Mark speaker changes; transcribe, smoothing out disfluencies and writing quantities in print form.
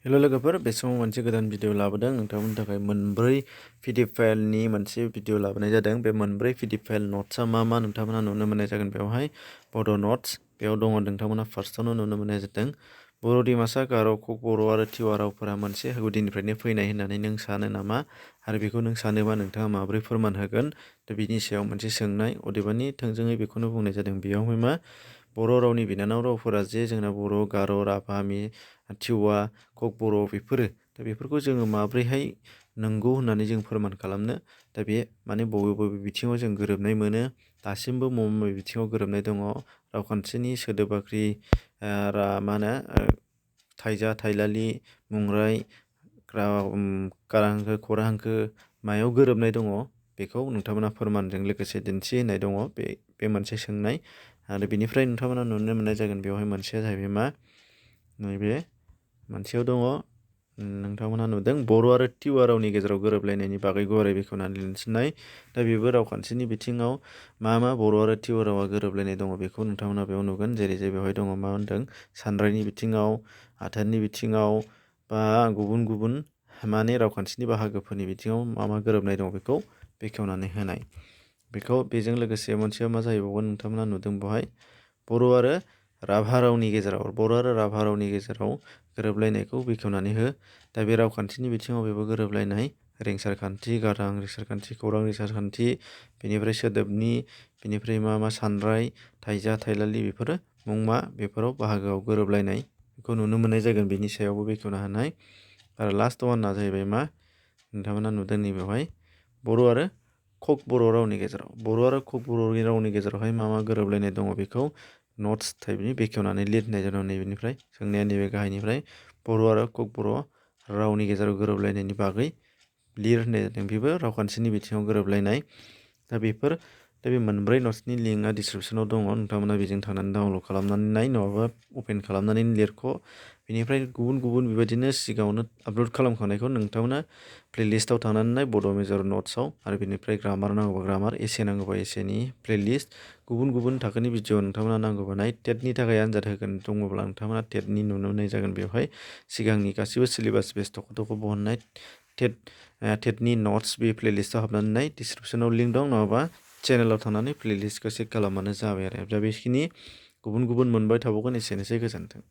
Speaker 1: Hello लोगोफोर बे समाव मोनसे गोदान भिडिअ लाबोदों नोंथांमोननि थाखाय मोनब्रै पिडिएफ फाइलनि मोनसे भिडिअ लाबोनाय जादों बे मोनब्रै पिडिएफ फाइल नोट्सआ मा नोंथांमोना नुनो मोननाय जागोन बेवहाय बड' नोट्स बेयाव दङ नोंथांमोना फार्स्टआवनो नुनो मोननाय जादों बर' डिमासा गार' कक बर' आरो टिवा रावफोरा मोनसे गुदिनिफ्रायनो फैनाय होननानै नों सानो नामा आरो बेखौ नों सानोबा नोंथाङा माबोरै फोरमान होगोन दा बिनि सायाव मोनसे सोंनाय अदेबानि थोंजोङै बेखौनो बुंनाय जादों बेयावहाय मा बर' रावनि बिनानाव रावफोरा जे जोंना बर' गार' राभा टिवा कक बर' बेफोरो दा बेफोरखौ जोङो माब्रैहाय नंगौ होननानै जों फोरमान खालामनो दा बे माने बबे बिथिङाव जों गोरोबनाय मोनो दासिमबो बबे बिथिङाव गोरोबनाय दङ रावखान्थिनि सोदोब बाख्रि मा होनो थाइजा थाइलालि मुंराय गारां हांखो खरा हांखो मायाव गोरोबनाय दङ बेखौ नोंथांमोना फोरमानजों लोगोसे दिन्थि होनाय दङ बे मोनसे सोंनाय आरो बेनिफ्राय नोंथांमोना नुनो मोननाय जागोन बेवहाय मोनसेया जाहैबाय मा नैबे मोनसेयाव दङ नोंथांमोना नुदों बर' आरो टिवा रावनि गेजेराव गोरोबलायनायनि बागै गुवारै बेखेवनानै दिन्थिनाय दा बेबो रावखान्थिनि बिथिङाव मा बर' आरो टिवा रावा गोरोबलायनाय दङ बेखौ नोंथांमोना बेयाव नुगोन जेरै बेवहाय दङ मा होनदों सानरायनि बिथिङाव आथोननि बिथिङाव बा गुबुन माने रावखान्थिनि बाहागोफोरनि बिथिङाव मा गोरोबनाय दङ बेखौ बेखेवनानै होनाय बेजों लोगोसे मोनसेया मा जाहैबावगोन नोंथांमोना नुदों बेवहाय बर' आरो राभा रावनि गेजेराव गोरोबलायनायखौ बेखेवनानै हो दा बे रावखान्थिनि बिथिङाव बेबो गोरोबलायनाय रिंसार खान्थि गारां रिंसार खान्थि खौरां रिंसार खान्थि बेनिफ्राय सोदोबनि बेनिफ्राय मा सानराय थाइजा थाइलालि बेफोरो मुंमा बेफोराव बाहागोआव गोरोबलायनाय बेखौ नुनो मोननाय जागोन बेनि सायावबो बेखेवना होनाय आरो लास्ट वानआ जाहैबाय मा नोंथांमोना नुदों नैबेवहाय बर' आरो कक बर' रावनि गेजेराव बर' आरो कक बर' रावनि गेजेरावहाय मा गोरोबलायनाय दङ बेखौ नट्स टाइपनि बेखेवनानै लिरनाय जादों नैबेनिफ्राय सोंनाया नैबे गाहायनिफ्राय बर' आरो कक बर' रावनि गेजेराव गोरोबलायनायनि बागै लिर होननाय जादों बेबो रावखान्थिनि बिथिङाव गोरोबलायनाय दा बे मोनब्रै नट्सनि लिंकआ डिसक्रिपसनाव दङ नोंथांमोना बेजों थांनानै डाउनलड खालामनानै नाय नङाबा अपेन खालामनानै लिरख' बेनिफ्राय गुबुन बेबायदिनो सिगाङावनो आपल'ड खालामखांनायखौ नोंथांमोना प्लेलिस्टआव थांनानै नाय बड' मेजर नट्सआव आरो बेनिफ्राय ग्रामार नांगौबा ग्रामार एसे नांगौबा एसेनि प्लेलिस्ट गुबुन थाखोनि भिडिअ नोंथांमोना नांगौबा नाय टेटनि थाखाय आनजाद होगोन दङब्ला नोंथांमोना टेटनि नुनो मोननाय जागोन बेवहाय सिगांनि गासिबो सिलेबास बेस थख' बहननाय टेटनि नट्स बे प्लेलिस्टआव हाबनानै नाय डिसक्रिपसनाव लिंक दं नङाबा चेनेलाव थांनानै प्लेलिस्टखौ चेक खालामबानो जाबाय आरो दा बेखिनि गुबुन मोनबाय थाबावगोन एसेनोसै गोजोन्थों।